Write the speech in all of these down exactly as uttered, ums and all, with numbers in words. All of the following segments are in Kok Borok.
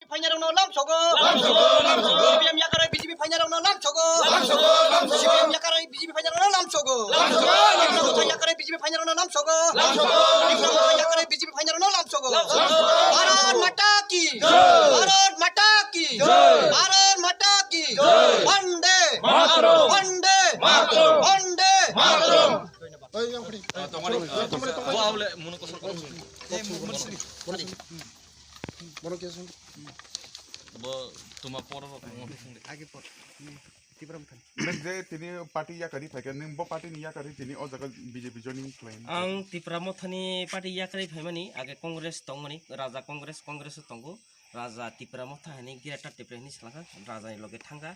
Phainarokno lamsogo. Lamsogo, lamsogo. C P M yakarwi B J P phainarokno lamsogo. Lamsogo, lamsogo. C P M yakarwi B J P phainarokno lamsogo. Lamsogo, lamsogo. Yakarwi B J P phainarokno lamsogo. Lamsogo, lamsogo. Yakarwi B J P phainarokno lamsogo. Lamsogo. Bharat Mata ki. Jai. Bharat Mata ki. Jai. Bharat Mata ki. Jai. Vande. Mataram. Vande. Mataram. Vande. Mataram. Mataram. Tongmani, tongmani, tongmani. Bo abole muno kosor kosor. Mono kiya song? Bo tuma poro rok mo song de. Age por. Tipra Motha ni. Nang je tini party yakarwi phaikha, nang bo party ni yakarwi tini o jaga B J P joining khlai. Ang Tipra Motha ni party yakarwi phaimani, age Congress tongmani, Raja Congress, Congress o tongo. Raja Tipra Motha hinwi Greater Tipra hinwi salangkha, Raja ni loge thangkha.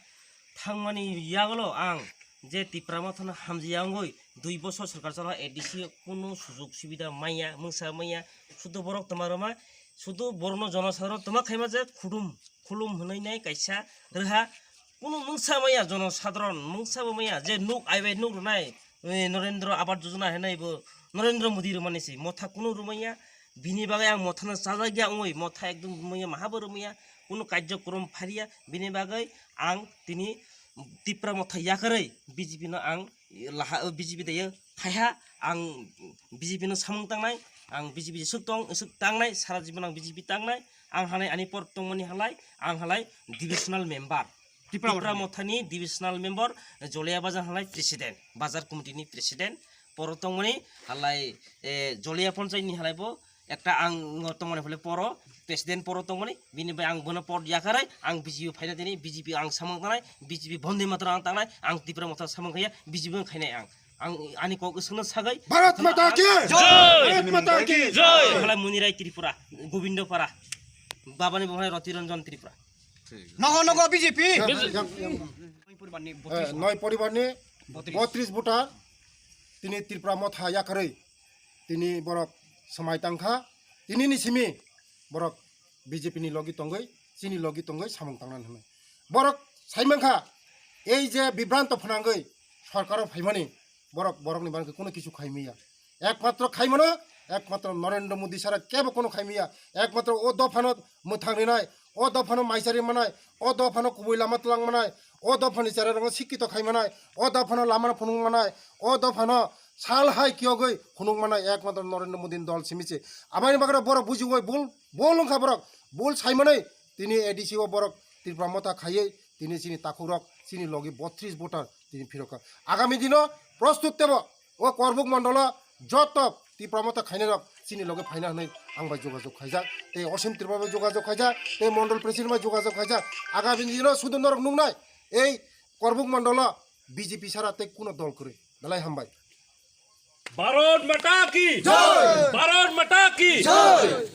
Thangmani yagulo ang je Tipra Motha no hamjaya wngwi dui bosor sorkar chala A D C kunu sujug subida manya, mungsa manya, sudu borok toma rwma, sudu borokno jonosadharon toma khaima je khudum khulum hwnwi nai kaisa rwha, kunu mungsa manya jonosadharon, mungsa bo manya je nuk aibai nuk rwnai, eh, Narendra Awas Yojana hinwi bo Narendra Modi rwmani se Motha kunu rwmanya, bini bagwi ang Mothano chajakya wngwi Motha ekdom rwmanya, maha bo rwmanya, kunu karjokrom phariya, bini bagwi ang tini Tipra Motha yakarwi B J P no ang laha, B J P de phaiha, ang B J P no samung tangnai, ang B J P jesuk tong, jesuk tangnai, sara jibon ang B J P tangnai, ang hanai ani por tongmani halai, ang halai divisional member. Tipra Tipra Motha ni. Motha ni divisional member, Jolia Bazar halai president, bazar committee ni president, poro tongmani halai, eh, Jolia Ponchai ni halai bo, Ekta ang tongmani phole poro, president poro tongmani, bini bai ang bono pot yakarwi, ang B J P phaina tini, B J P ang samung tangnai, B J P Vande Mataram ang tangnai, ang Tipra Motha samung khaiya, B J P ang khainai ang. Ang ani kok swngno sagwi. Bharat Mata ki! Jai! Bharat Mata ki! Jai! Halai Munirai Tripura, Gobindo Para, babani bumhai Roti Ranjan Tripura. Nogo nogo B J P! Yang, yang, yang. Noi poribar ni Eh, botris noi poribar ni botris. Botris voter, tini Tipra Motha yakarwi, tini borok swmai tangkha, tini ni simi borok B J P ni logi tongwi, chini logi tongwi samung tangnani hwnwi. Borok saimankha, ei je bibranto phwnangwi sorkaro phaimani, borok, borokni bagwi kunu kisu khaimaya. Ekmatro khaimano, ekmatro Narendra Modi sara kebo kunu khaimaya. Ekmatro o dophano mwthang rinai, o dophano maisari manai, o dophano kubui lama twlang manai, o dophani cherairokno sikkito khai manai, o dophano lamano phunuk manai, o dophano sal hai kiyogwi phunuk manai, ekmatro Narendra Modi ni dol simi se. Aboni bagwi borok bujiwi bul, bul wngkha borok, bul saimanwi tini A D C o borok Tipra Motha khaiwi tini chini takhukrok, chini logi botris voter tini phirokha. Agami dino prostut tebo. O Korbuk mondolo joto Tipra Motha khainai rok chini loge phaina hwnwi ang bai jogajog khaijak, tei Osim Tripura bai jogajog khaijak, tei mondol president bai jogajog khaijak. Agami dino sudu norok nuknai ei Korbuk mondolo B J P sara tei kuno dol kwrwi. Belai hambai. Bharat Mata ki! Jai! Bharat Mata ki! Jai!